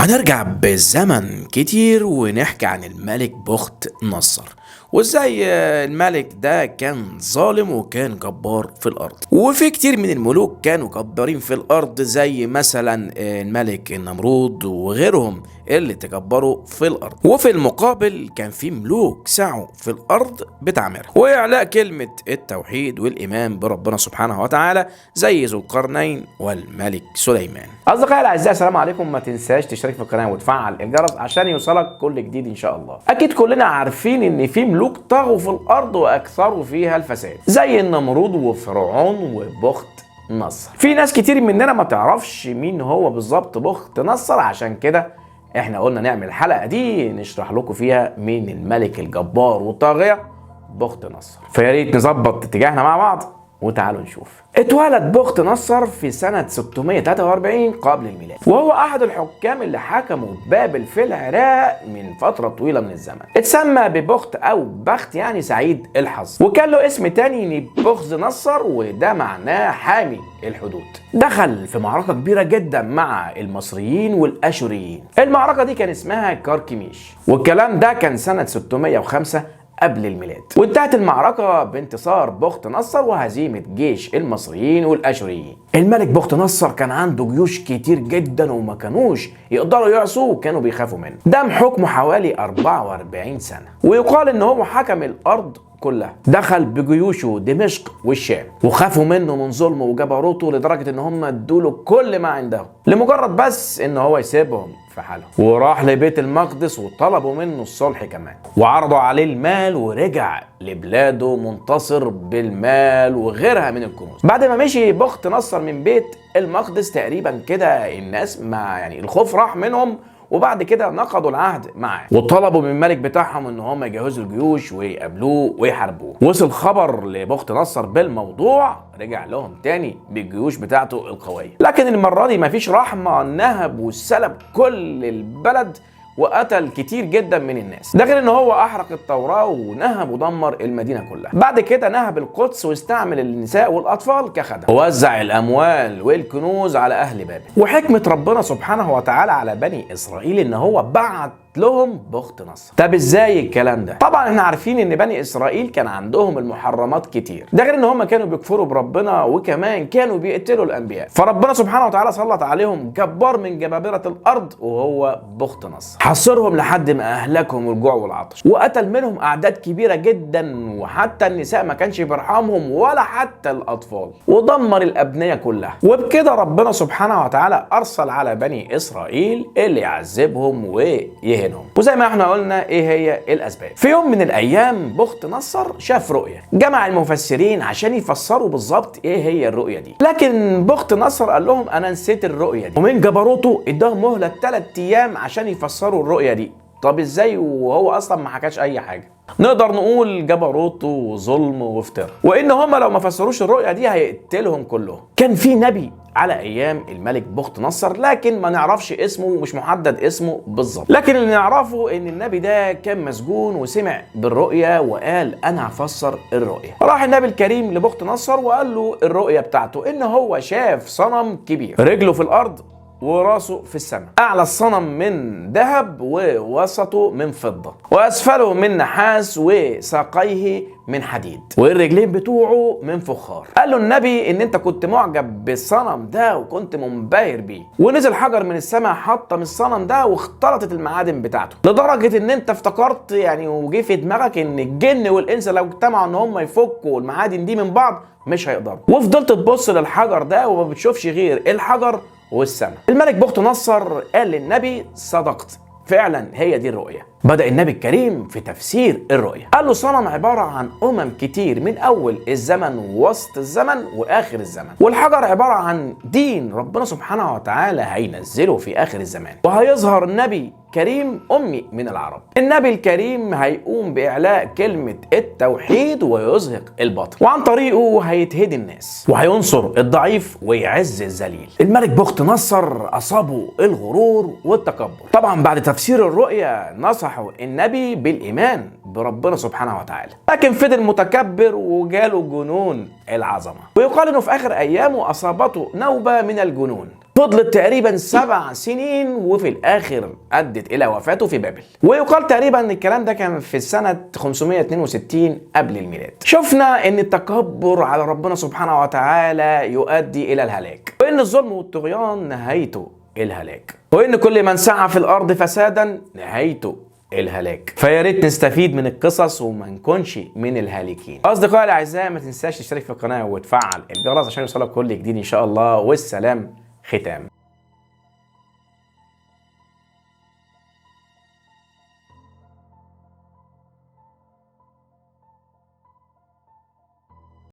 هنرجع بالزمن كتير ونحكي عن الملك بخت نصر، وازاي الملك ده كان ظالم وكان جبار في الارض. وفي كتير من الملوك كانوا جبارين في الارض، زي مثلا الملك النمرود وغيرهم اللي تجبروا في الارض. وفي المقابل كان في ملوك سعوا في الارض بتعميرها واعلاء كلمة التوحيد والايمان بربنا سبحانه وتعالى، زي ذو القرنين والملك سليمان. اصدقائي الاعزاء، السلام عليكم. ما تنساش تشترك في القناة وتفعل الجرس عشان يوصلك كل جديد ان شاء الله. اكيد كلنا عارفين ان في ملوك طغوا في الارض واكثروا فيها الفساد، زي النمرود وفرعون وبخت نصر. في ناس كتير مننا ما تعرفش مين هو بالظبط بخت نصر، عشان كده احنا قلنا نعمل الحلقة دي نشرح لكم فيها مين الملك الجبار والطاغية بخت نصر. فيا ريت نظبط اتجاهنا مع بعض وتعالوا نشوف. اتولد بخت نصر في سنة 643 قبل الميلاد، وهو أحد الحكام اللي حكموا بابل في العراق من فترة طويلة من الزمن. اتسمى ببخت أو بخت، يعني سعيد الحظ، وكان له اسم تاني نبوخذ نصر، وده معناه حامي الحدود. دخل في معركة كبيرة جدا مع المصريين والأشوريين. المعركة دي كان اسمها كركميش، والكلام ده كان سنة 605 قبل الميلاد. وانتهت المعركة بانتصار بخت نصر وهزيمة جيش المصريين والأشوريين. الملك بخت نصر كان عنده جيوش كتير جدا وما كانوش يقدروا يعصوه وكانوا بيخافوا منه. دام حكمه حوالي 44 سنة، ويقال ان هو حكم الأرض كلها. دخل بجيوشه دمشق والشام، وخافوا منه من ظلمه وجبروته لدرجة ان هم ادوله كل ما عندهم لمجرد بس ان هو يسيبهم في حالهم. وراح لبيت المقدس وطلبوا منه الصلح كمان، وعرضوا عليه المال، ورجع لبلاده منتصر بالمال وغيرها من الكنوز. بعد ما مشي بخت نصر من بيت المقدس تقريبا كده الناس ما يعني الخوف راح منهم، وبعد كده نقضوا العهد معاه وطلبوا من الملك بتاعهم ان هم يجهزوا الجيوش ويقابلوه ويحاربوه. وصل خبر لبخت نصر بالموضوع، رجع لهم تاني بالجيوش بتاعته القوية، لكن المرة دي مفيش رحمة، نهب وسلب كل البلد وقتل كتير جدا من الناس. ده غير ان هو احرق التوراة ونهب ودمر المدينة كلها. بعد كده نهب القدس واستعمل النساء والاطفال كخدم، ووزع الاموال والكنوز على اهل بابل. وحكمة ربنا سبحانه وتعالى على بني اسرائيل ان هو بعت لهم بخت نصر. طب ازاي الكلام ده؟ طبعا احنا عارفين ان بني اسرائيل كان عندهم المحرمات كتير، ده غير ان هم كانوا بيكفروا بربنا وكمان كانوا بيقتلوا الانبياء. فربنا سبحانه وتعالى سلط عليهم جبار من جبابرة الارض وهو بخت نصر، حاصرهم لحد ما اهلكهم الجوع والعطش، وقتل منهم اعداد كبيرة جدا، وحتى النساء ما كانش بيرحمهم ولا حتى الاطفال، ودمر الابنية كلها. وبكده ربنا سبحانه وتعالى ارسل على بني اسرائيل اللي يعذبهم ويهنهم. وزي ما احنا قلنا ايه هي الاسباب. في يوم من الايام بخت نصر شاف رؤية، جمع المفسرين عشان يفسروا بالظبط ايه هي الرؤية دي، لكن بخت نصر قال لهم انا نسيت الرؤية دي، ومن جبروته اداهم مهلة 3 ايام عشان يفسروا الرؤية دي. طب ازاي وهو اصلا ما حكاش اي حاجة؟ نقدر نقول جبروته وظلم وافتراء، وان هم لو ما فسروش الرؤية دي هيقتلهم كلهم. كان في نبي على ايام الملك بخت نصر، لكن ما نعرفش اسمه ومش محدد اسمه بالظبط، لكن اللي نعرفه ان النبي ده كان مسجون وسمع بالرؤية وقال انا هفسر الرؤية. راح النبي الكريم لبخت نصر وقال له الرؤية بتاعته، ان هو شاف صنم كبير رجله في الارض وراسه في السماء، اعلى الصنم من ذهب ووسطه من فضة واسفله من نحاس وساقيه من حديد والرجلين بتوعه من فخار. قال له النبي ان انت كنت معجب بالصنم ده وكنت منبهر بيه، ونزل حجر من السماء حطم الصنم ده واختلطت المعادن بتاعته لدرجة ان انت افتكرت يعني وجه في دماغك ان الجن والانس لو اجتمعوا ان هم يفكوا المعادن دي من بعض مش هيقدروا، وفضلت تبص للحجر ده وما بتشوفش غير الحجر والسماء. الملك بخت نصر قال للنبي صدقت، فعلا هي دي الرؤية. بدأ النبي الكريم في تفسير الرؤية، قال له صنم عبارة عن كتير من أول الزمن ووسط الزمن وآخر الزمن، والحجر عبارة عن دين ربنا سبحانه وتعالى هينزله في آخر الزمان، وهيظهر نبي كريم أمي من العرب. النبي الكريم هيقوم بإعلاء كلمة التوحيد ويزهق الباطل، وعن طريقه هيتهدي الناس وهينصر الضعيف ويعز الذليل. الملك بخت نصر أصابه الغرور والتكبر. طبعا بعد تفسير الرؤية نصحه النبي بالإيمان بربنا سبحانه وتعالى، لكن فضل متكبر وجاله جنون العظمة. ويقال إنه في آخر أيامه أصابته نوبة من الجنون، فضلت تقريبا 7 سنين، وفي الاخر ادت الى وفاته في بابل. ويقال تقريبا ان الكلام ده كان في السنة 562 قبل الميلاد. شفنا ان التكبر على ربنا سبحانه وتعالى يؤدي الى الهلاك، وان الظلم والطغيان نهايته الهلاك، وان كل من سعى في الارض فسادا نهايته الهلاك. فيا ريت نستفيد من القصص وما نكونش من الهالكين. اصدقائي الاعزاء، ما تنساش تشترك في القناة وتفعل الجرس عشان يوصلك كل جديد ان شاء الله. والسلام ختام.